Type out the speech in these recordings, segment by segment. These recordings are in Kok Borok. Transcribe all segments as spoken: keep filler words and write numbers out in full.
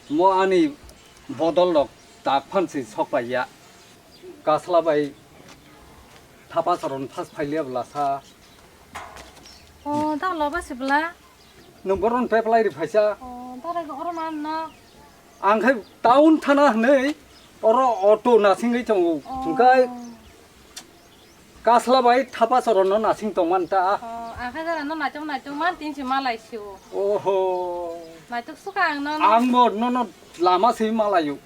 Mo ani bodol rok tak phan si sok pai ya. Kasla bai thapa soron phas phai liya bwla sa. O, da lo ba si bwla? Nwng boron peplai ri phaisa. O, da ra oro man no. Ang khai town thana hwnwi oro auto nasingwi tongo. O. Hwnkhe Kasla bai thapa soron no nasing tongman ta. O, ang khe jara no naitok naitok man tin si malai sio. Oho. Naitok suka ang no. Ang bo no no lama si malayo.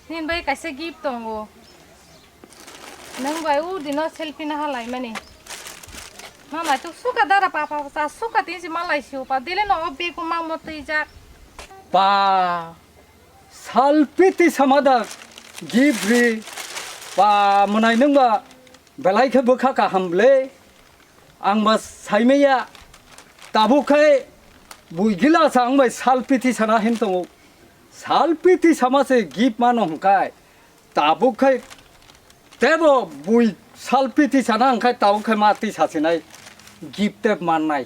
Nin bai kaisa gift tongo. Nang bai u dino selfie na halai mani. No naitok suka dara pa pa sa suka tin si malai sio pa dile no o beko mang mo twi jak. Pa. Salpiti samada gibri pa mwnai nwng ba belai khe bwkha kaham le ang ba saimaya tabuk khai buigila sa ang bai salpiti sana hin tongo salpiti sama se gib mano hwnkai tabuk khai tebo bui salpiti sana hwnkai tabuk khai ma tisa sinai gib teb mannai.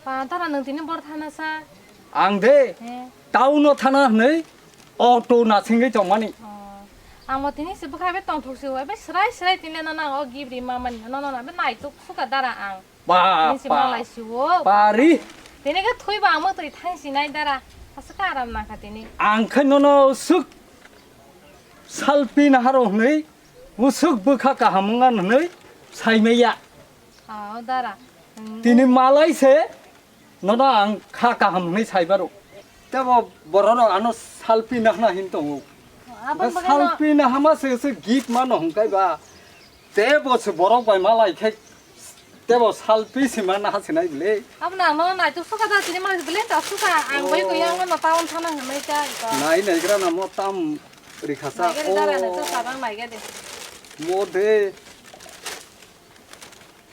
Pa, tara nwng tini bor thana sa? Ang de, he. Town o thana hwnwi auto nasingwi tongmani. Oh. Ang bo tini se bwkha bai tongthok se, bai srai srai tini no nang o gift ri ma mani, no, no, no, bai naitok suka dara ang. Ba, tini se pa. Malai se o. Pari. Tini khe thwi ba ang mwtwi thang sinai dara. Asa ka aram nang kha tini. Ang khe nono suk salpi naharo hwnwi, usuk bwkha kaham wng hwnwi saimaya. Ah, o dara. Hmm. Tini malai se, nono ang kha kaham hwnwi sai baro. Tebo bororok ano salpi nahna hin tongo. Aboni bagwi no salpi nahama se se gift mano hwnkai ba. Tebo se borok bai malai khe tebo salpi se ma naha sinai bile. Abono ang no naitok suka da tini malai bile ta suka ang bai koi ang no town thana hwnwi ta ito. Nai nai gra na mo tam rikha sa. Nai gari dara na to sabang nai gade. Mo de.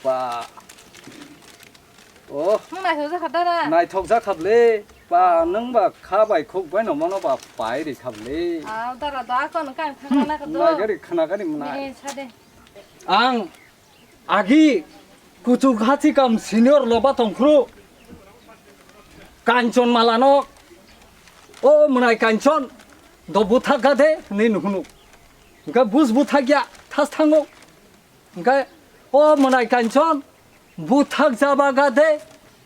Ba. Oh. Nwng naithok jakha dara. Naithok jakha bwle. Ba, nwng ba kha bai khuk bai no mano ba pai ri kha bwle. Ah, dara da kon kan khana na ka do. Nai gari khana gari mwnai. Ni sa de. Ang agi kuchuk hachi kam senior loba tongkhru. Kanchon malano. O mwnai Kanchon do buthak ga de ni nuhunu. Ga bus buthak ya thas thango. Hwnkhe o mwnai Kanchon buthak jaba ga de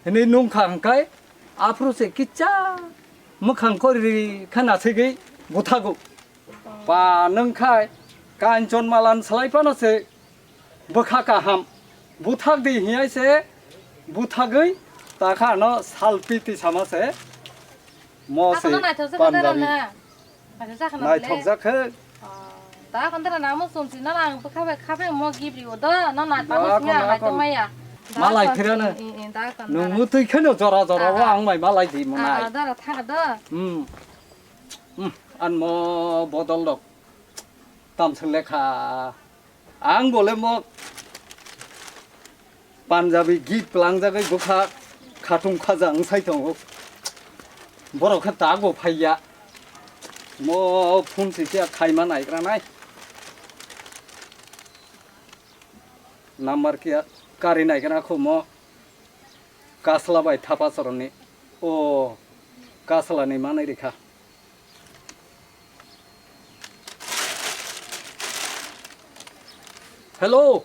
hinwi nungkha hwnkhe aphuru se kicha mwkhang kori khe nasugwi buthago. Ba nwngkhai Kanchon malan swlai phano se bwkha kaham buthak di hinwi se buthagwi takha ano salpi tisama se mo se. Akhano naithok jakha Punjabi. Dara na? Naithok jakha na bwle? Naithok jakha. Oh, da kon dara na mo sumsi na ang bwkha bai kha bai mo gibri o do, no na tamo simi ang naithok maya. Da kon. Malai phira na. I, i, da kon dara. Nwng mutwi kheno jora jora o ang mai malai di mo nai. Ah, ah, dara thang do. Hmm. Hmm, an mo bodol rok. Tam sung lekha. Ang bole mo Punjabi git plangjagwi bwkha khatung khaja wng sai tongo. Borok khe tak bo phaiya. Mo phone si khe khaima naigra nai. Number khe kari naigra kho mo Kasla bai Thapa Choronni. O Kasla ni manai rikha. Hello.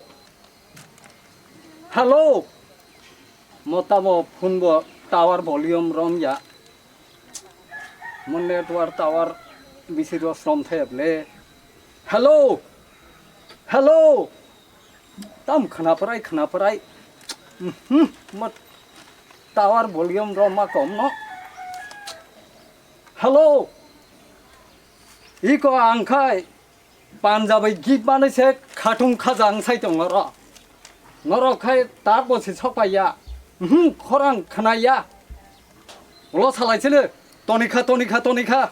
Hello. Mo tamo phone bo tower volume rom ya. Mo network tower bisi ro srom thaya ble. Hello. Hello. Tam khna prai, khna prai. Mhm. Mo tower volume rom ma kom no. Hello. Iko ang khai Punjabi git manwi se khatung khaja wng sai tongo ro. Norok khai tak bo se sok pai ya. Mhm, khorang khna ya. Ulo salai sile. Toni kha, toni kha, toni kha.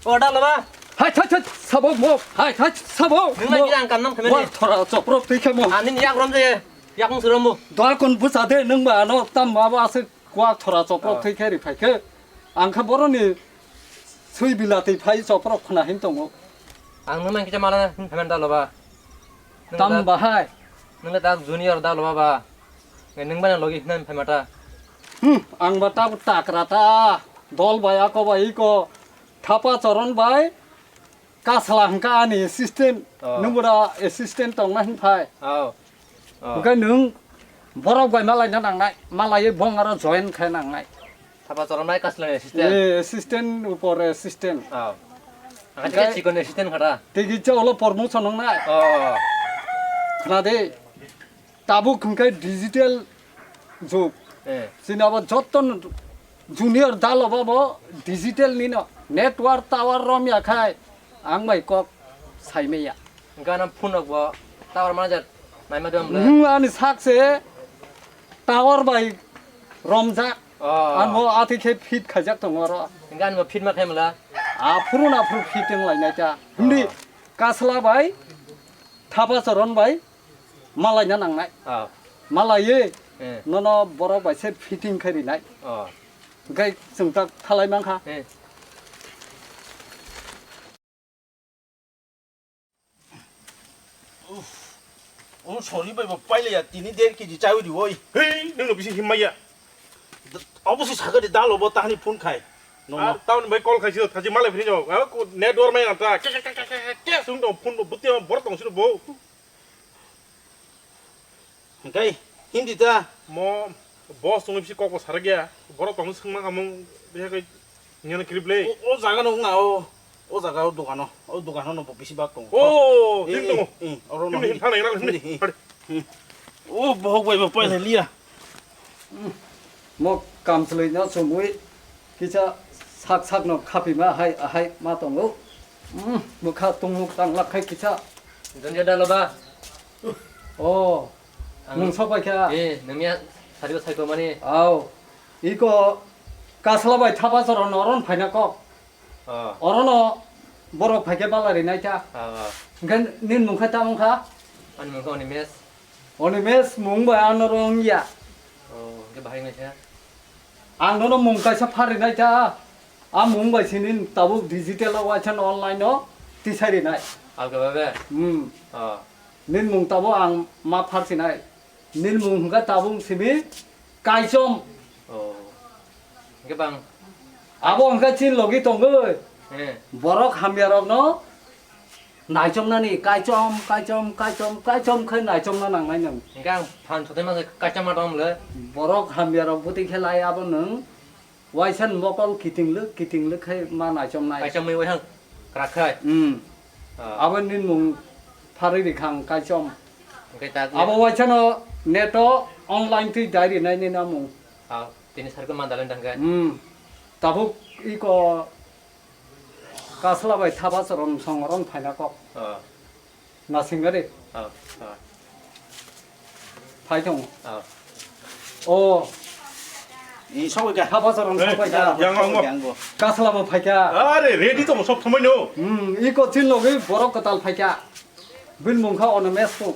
O da lama. Hai thai thai sabo mo. Hai thai sabo. Nung lai mo. Yang kam nam khamene. Wa thora choprok twi khe mo. Ani ni yak rom je. Yak mung suram mo. Da kon busa de nung ba ano tam ma ba se. Kwak thora choprok thwi khe ri phai khe, ang kha boroni swi bilati phai choprok khna hin tongo. Ang nung nang kisa mala hin phaimani da loba. Tam bahai. Nung le tak junior da loba ba. Nung bana logi hin phaimata. Hmm, ang ba ta takra ta. Dol bai ako bai iko. Thapa Choron bai Kasla hwnkha ani assistant, Oh. nwng bwra assistant tongna hwnphai. Oh. Oh. Hwnkhe nwng borok bai malaina nangnai, malaiwi bong aro join khai nangnai. Thapa Choron bai Kasla ni assistant. Eh, assistant upor assistant. Oh. Ang Hwnkhe khe chikon assistant khata. Tei kisa ulo promotion wngnai. Oh. Khna de. Tabuk hwnkhe digital jug. Eh. Chini abo jotto junior dalo babo digital nino. Network tower romya khai ang bai kok saimaya. Gana phone rok bo tower manager naima dong le. Hmm, ani sak se tower bai romjak. Oh. Ano ati khe fit khaijak tongo oro. Gana bo fit ma khai mala. Aphuru na aphuru fit wng lainai ta. Hindi Oh. Kasla bai Thapa Choron bai malaina nangnai. Ah. Malaiwi Eh. nono borok bai se fitting khai rinai. Ah. Hwnkhe chwng tak thalai mankha. Eh. Uff. O sori bai bo pailaiya, tini der kg chawi di oi. Hei, nwng no bisi himmaya. Obo si sakha di dalo bo tahni phone khai. No, no. Ah, town bai call khai si, thaji malai phiri jo. Ah, ko network mai anta. Ke, ke, ke, ke, ke, ke, sung dong phone bo buti borok tong si bo. Hwnkhe hindi ta? Mo boss tongwi bisi kok bo sarak ya. Borok tongwi swngma kamo, biya khe nini krip le. O, o jaga no wngna o, o jaga o dogano, o dogano no bo bisi bak tongo. O, Eh, hindi eh, tongo. eh, oro no Hindi, hindi. hindi, thang nang, hindi, hindi. hindi. Hari. Hmm. O bohok bai bo paisa liya. Mo kamchwlwi no chumui kisa sak sak no khapima hai, hai ma tongo. Hmm, bwkha tungmuk tanglak khai kisa. Dunja dalo ba? Oh, Ang nwng sok bai kha? Eh, nangya sari bo saiko mani. Au, iko Kasla bai Thapa Choron no oron phaina kok. Oh. Orono borok phaikhe bala rinai ta. Ah, ah. Hwnkhe nini mung khe tamo wngkha? Ani mung khe Onimesh. Onimesh mung bai ano rwng ya. Oh, hwnkhe bahai wngkha. Ang nono mung kaisa pharinai ta. A mung bai sini tabuk digital o waisa online o tisai rinai. Alga babe? Hmm. Oh. Nini mung tabuk ang ma pharsinai. Nini mung hwnkha tabuk simi Kaichom. Oh. Hwnkhe bang. Abo hwnkha chini logi tongwi. Eh. Borok hamya rokno naichomnani Kaichom, Kaichom, Kaichom, Kaichom khai naichomna nangnai nwng. Hwnkhe ang phan sotai masa Kaichom ma tong le. Borok hamya rok bwtwi khe lai abo nwng. Waisa ni mokol kiting lwk, kiting lwk khai ma naichomnai. Kaisa mui waisa kwrak khai. Hmm. Ah. Abo nini mung pharwi rikhang Kaichom. Hwnkhe tak Abo waisa no net o online twi dai rinai nini mung. Ah, tini sarikhe ma dalai dangkhe. Hmm. Tabuk iko Kasla bai Thapa Choron songoron phaina kok. Ah. Nasingari. Ah, ah. Phai thong. Ah. Oh. Ni sokoi ka. Thapa Choron Eh, sokoi ka. yang ang Yang bo. Kasla bo phaikha. Are, ready to sob somoi no. Hmm, iko chin logi borok kwtal phaikha. Bin mungkha Onimesh mung.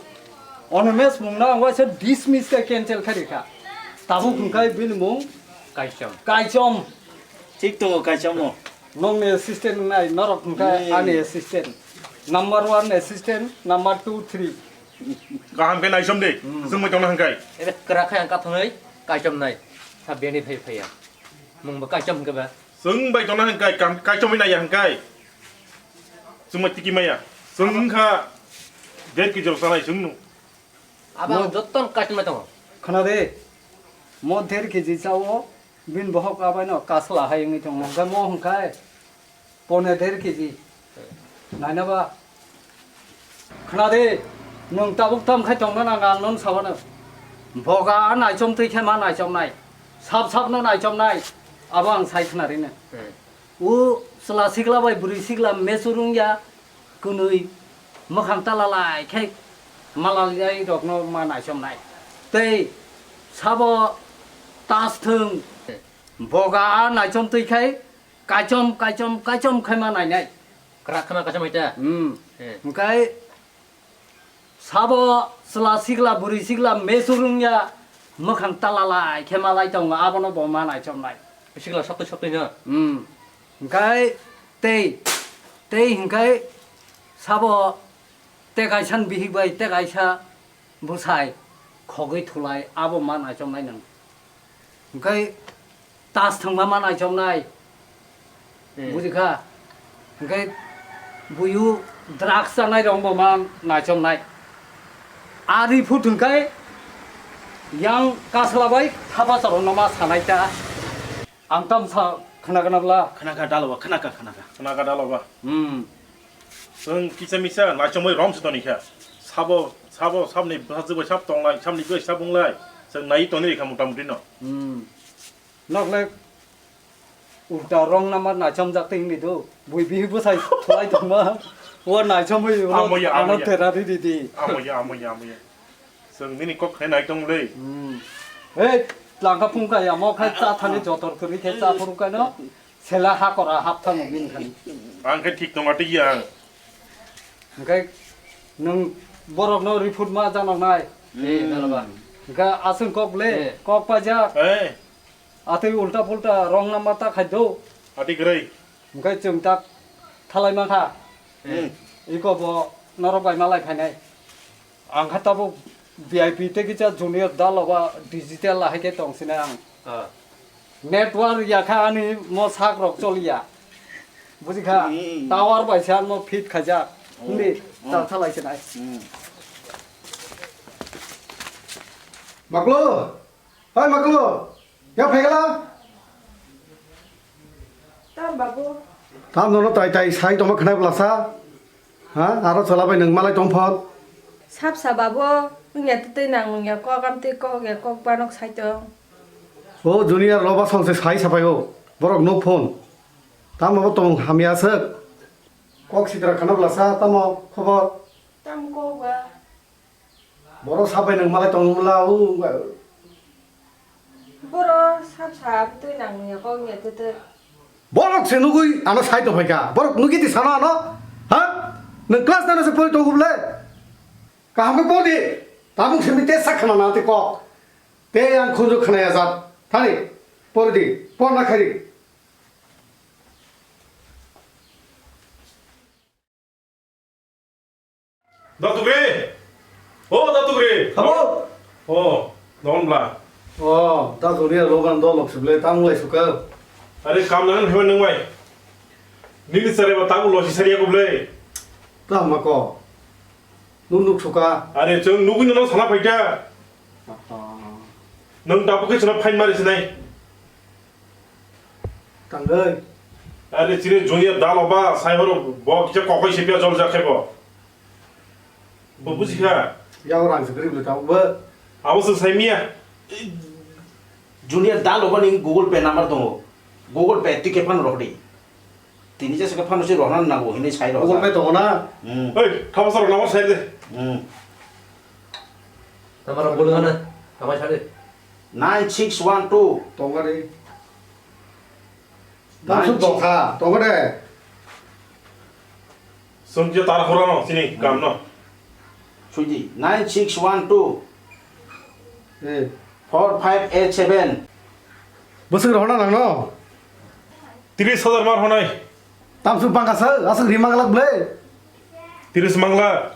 Onimesh mung na ang waisa dismiss ka cancel kharikha. Tabuk hwnkhe bin mung Kaichom. Kaichom. Thik tongo Kaichom no. Nongni assistant wngnai, norok hwnkhe Hmm. ani assistant. Number one assistant, number two, three. Kaham khe naisom de, Hmm. chwngbai tongna hwnkhe. Ebe kwrak khai ang kathonwi Kaichom nai. Sa beni phai phaiya. Mungbo Kaichom hwnkhe ba. Chwngbai tongna hwnkhe, kam-, Kaichomwi naiya hwnkhe. Chwngbai tiki maya. Chwng wngkha der kg rok chanai chwngno. Abo ang Mo- jotto no Kaichom nai tongo. Khna de, mo der kg chao, bini bohok abai no kasla hai wngwi tongo. Hwnkhe mo hwnkhe pone der kg. Naina ba? Khna de, nwng tabuk tam khai tongna nang ang non sabano. Boga naichom twi khe ma naichomnai. Sap sap no naichomnai. Abo ang sai khna rino. Hmm. O chwla sikla bai bwrwi sikla mesur wngya, kwnwi mwkhang talalai khe malalai rokno ma naichomnai. Tei sabo tas thwng boga a naichom twi khai kaichom, kaichom, kaichom khai ma nainai. Kwrak khe ma kaichom hai ta? Hmm. Eh. Hwnkhe Sabo chwla sikla, bwrwi sikla, mesur wngya, mwkhang talalai khe malai tongo, abono bo ma naichomnai. Sikla soktwi soktwi no? Hmm. Hwnkhe tei, tei hwnkhe sabo tei kaisa ni bihik bai tei kaisa bwsai khogwi thulai, abo ma naichomnai nwng. Hwnkhe tas thwngma ma naichomnai. Hmm. Buji kha? Hwnkhe buyu drugs chanai rok bo ma naichomnai. Ari phut hwnkhe yang kasla bai thapa chorok no ma sanai ta. Ang tam sa khna khna bla. Khna kha dalo ba, khna kha, khna kha. Khna kha dalo ba. Hmm. Chwng kisa misa naichomwi rom se toni kha. Sabo, sabo, sabni bwsajwk bai sab tonglai, sabni bwsai sab wnglai. Chwng nai toni kha mota muti no. Hmm. Nok le ulta rong number naichom jak te hingni do. Bui bihi bwsai khlai tongma. Wa naichom bai ulo Amoya, ano amoya. Tera di di di. Amoya, amoya, amoya. Chwng nini kok khnai nai tong le. Hmm. Hey, tlangkha phungkha ya mo khai cha thani jotor kwrwi khe cha phuru kano. Sela hakora hap thango bini thani. Ang khe thik tong atwi ya. Hwnkhe nwng borokno report ma janok nai. Eh, dalo ba. Hwnkhe aswng kok le, Eh. Kok pajak. Eh. Atwi ulta pulta rong number ta khai do. Ati kwrwi. Hwnkhe chwng tak thalai mankha. Hmm. Iko bo norok bai malai phainai. Ang kha tabuk V I P tei kisa junior dalo ba digital lahai khe tong sinai ang. Ah. Network ya kha ani mo sak rok choliya. Buji kha? Hmm. Tower bai se ano fit khaijak. Oh. Hindi, oh. Chal thalai sinai. Hmm. Maklo! Hai Maklo! Ya phaikala? Tam babu. Tam nono tai tai sai tongma khnai blasa. Ha? Aro chwla bai nwng malai tong phon. Sap sa babu, wngya tei nang wngya kok am tei kok ya kok banok sai tong. O junior roba song se sai sapai o. Borok no phon. Tam babu tong hamya sek. Kok sitra khana blasa tamo khobor. Tam kok ba. Borok sabai nang malai tong mula o. Boro sap sa twi nang ya kok ya tete. Borok se nugui ano sai to phaika. Borok nugi ti sana ano. Ha? Nang class nine se pori to guble. Kaham ke pori. Tabuk se mi te sak khana na te kok. Te yang khunju khana ya jat. Thani. Pori di. Por na khari. Datugre! O Datugre! Habo! O, don bla. O, Datugre logan do lok sible tang lai suka. Are kam nang hewan nang bai. Nini sare ba tabu losi sari aku ble. Ta ma ko. Nuk nuk suka. Are chwng nugui no sana phaita. Aha. Nang tabu ke sana phain mari sinai. Tangwi. Are chire junior dalo ba sai horo bo kisa kokoi se pia jol jakhe bo. Bo buji kha. Ya orang se grib le tau bo. Abo se sai miya. Junior dalo ba ning Google Pay number tongo. Google Pay tike phan rok di. Tini jasa ke phan se rohna nango hini sai rok. Google Pay tongo na? Hmm. Oi, thapa sar number sai de. Hmm. Number rok bol na. Thapa sai de. Nine six one two. Tongari. Nine six. Damsuk dokha, tongade. Sungje tar hora no, sini kam no. Suji, nine six one two. Eh. Four five eight seven. Bwswk rohorna nangno? Tris hajar mar honai. Tamsuk bangkasa, aswk ri manglak ble. Tris mangla.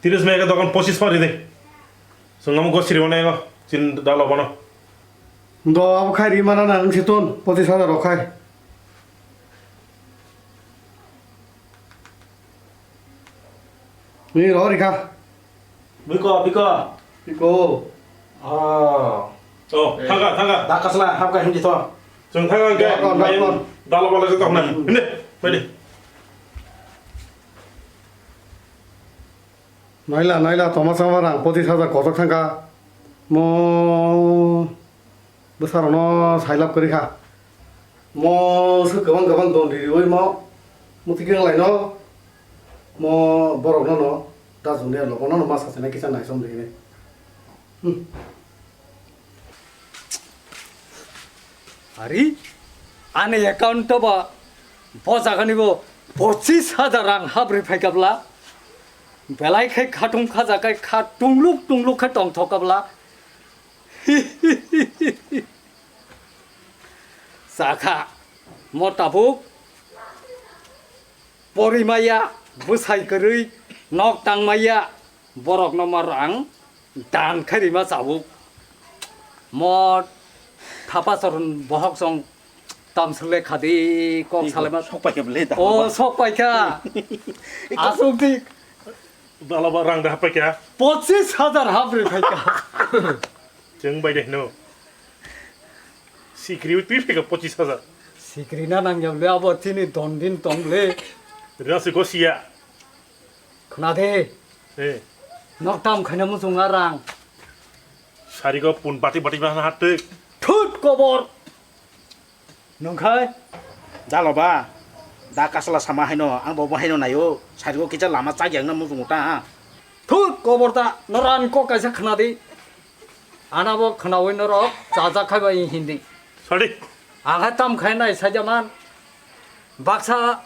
Tris mega dokan pochis ma ri de. Sungam go siri honai go, chin dalo bono. Do abo khai ri mana na wng si ton, pochis hajar rok khai. Ni ro ri kha. Biko, biko. Biko. Oh. Oh, thangka, thangka. Da kasla, hapka hindi to. Chwng thangka hwnkhe, da kon, da kon. Dalo bala jotto hwnna. Hmm. Hindi, bai di. Naila, naila, toma sama rang, pochis hajar kotor thangka. Mo bwsarokno sailab kwrwi kha. Mo swk kwbang kwbang don ririui mo mwtwi kwrwng laino mo borokno no da junior lokono no ma sachinai kisa naichom rihini. Hmm. Ari, ani account o ba bo jagani bo pochis hajar rang habrwi phaikabla, belai khai khatung khaja khai kha tungluk tungluk khai tongthokabla. Chakha, mo tabuk porimaya, bwsai kwrwi, nok tangmaya, borokno ma rang dan khai rima chabuk. Mo thapa choron bohok song Tamswk le khadi kok salai ma. Sok paikha bwle da. O, sok paikha. Aswk di. Dalaba rang da happaikha. Pochis hajar hapri phaikha. Chwng bai de hino. Sikri twi phaikha pochis hajar. Sikri na nang yam le abo chini don din tong le. Rina se gosiya. Khna de. Eh. Nok tam khaina muchung a rang. Sari go pun bati bati ma hat twi. Thut kobor. Nungkhai? Dalo ba, da kasla sama haino, ang bo bo haino naio, sari go kisa lama chak yang na muchung ta. Thut kobor ta, noran ko kaisa khna di. Ana bo khnawi norok chajak khai bai hindi. Sorry. Ang hai tam khai nai sajaman. Baksa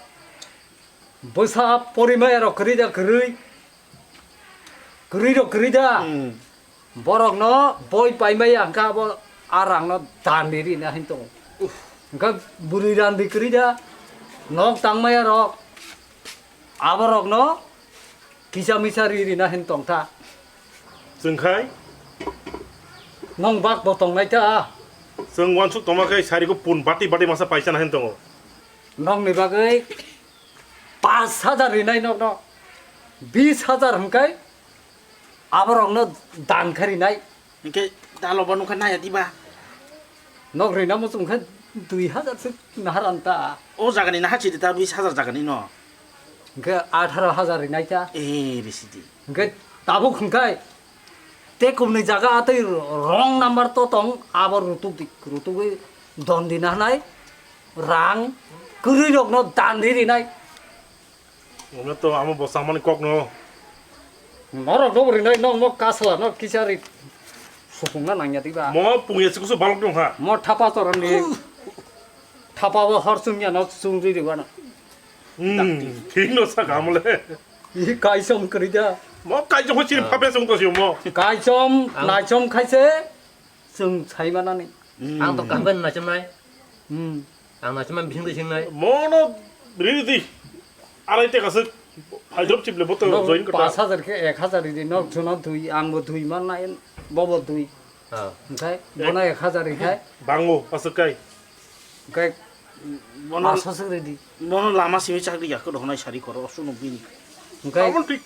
bwsa porimaya rok kwrwi da kwrwi. Kwrwi rok kwrwi da. Hmm. Borokno boi paimaya hwnkha abo a rangno dan ri rina hin tongo. Hwnkha bwrwi randi kwrwi da, nok tangmaya rok, aborokno kisa misa ri rina hin tongtha. Chwng khai? Nong bak bo tongnai ta. Chwng wansuk tongma khe sari go pun bati bati masa paisa na hin tongo. Nokni bagwi pash hajar rinai nokno, bish hajar hwnkhe aborokno dan khe rinai. Hwnkhe dalo bo nokha naya diba? Nok rina muchung khe dui hajar se naharan ta. O jagani naha chidi ta bish hajar jagani no? Hwnkhe atharo hajar rinai ta. Eh, risidi. Hwnkhe tabuk hwnkhe Tei kumni jaga atwi wrong number to tong, abo rutuk di, rutugwi don dina hinai, rang kwrwi rokno dan di rinai. Omo to amo bo samani kok no. Norok no rinai, nokno kasla no kisa ri supungna nangya diba. Mo pungya sikusu balok dong ha. Mo thapa choroni, thapa bo hor chungya no chungri riba no. Hmm, thik no saka amole. I kaichom kwrwi da. Mo kaichom ho chini phape song to sio mo. Kaichom, ang naichom khaise chwng saimanani. Ang to kaham naichomnai. Hmm. Ang naichomnai bising twi singnai. Mo no riri di. Arai te kasuk. Hydrop chip le boto join kota. Pas hajar khe ek hajar di nok jona dui, ang bo dui man nai, bo bo dui. Ah. Hwnkhe bono ek hajar hwnkhe. Bango asuk kai. Hwnkhe bono asaswk redi. Bono lama simi chakri yakho dohonai sari koro, aswk no bini. Hwnkhe abo thik.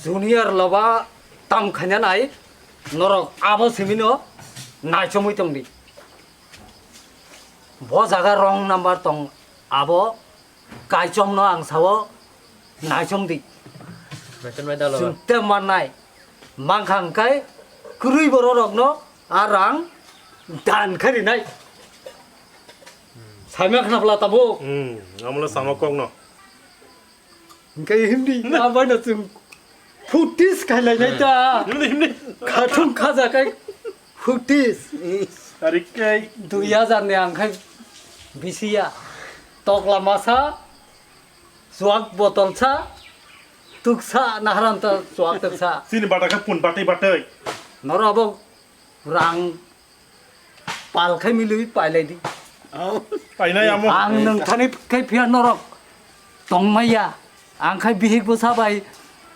Junior loba tam khaina nai, norok abo simi no naichomwi tongdi. Bo jaga wrong number tong, abo kaichom no ang sao naichomdi. Naichomnai da loba. Chwng te mannai. Mangkha hwnkhe kwrwi bororokno a rang dan khe rinai. Saima khna bwla tabuk. Hmm, amole sama kokno. Hwnkhe himdi, abaino chwng futis khailai nai ta. Himdi, himdi. Khathung khaja kai futis. Ari kai. Dui hajar ni ang khai bisiya. Tokla masa, chuak botol sa, tuksa naharanta chuak tuksa. Sini bata khe pun batwi batwi. Noro abo rang pal khai milwi pailai di. Painai amo. Ang nwng thani khai phiya norok tongmaya. Ang khai bihik bwsa bai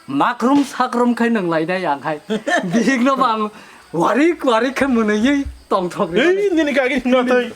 makrum sakrum khai nwng lainai ang khai. Bihik no bang warik warik khai mwnwi tongthok ri. Ei, nini kagi himna tei.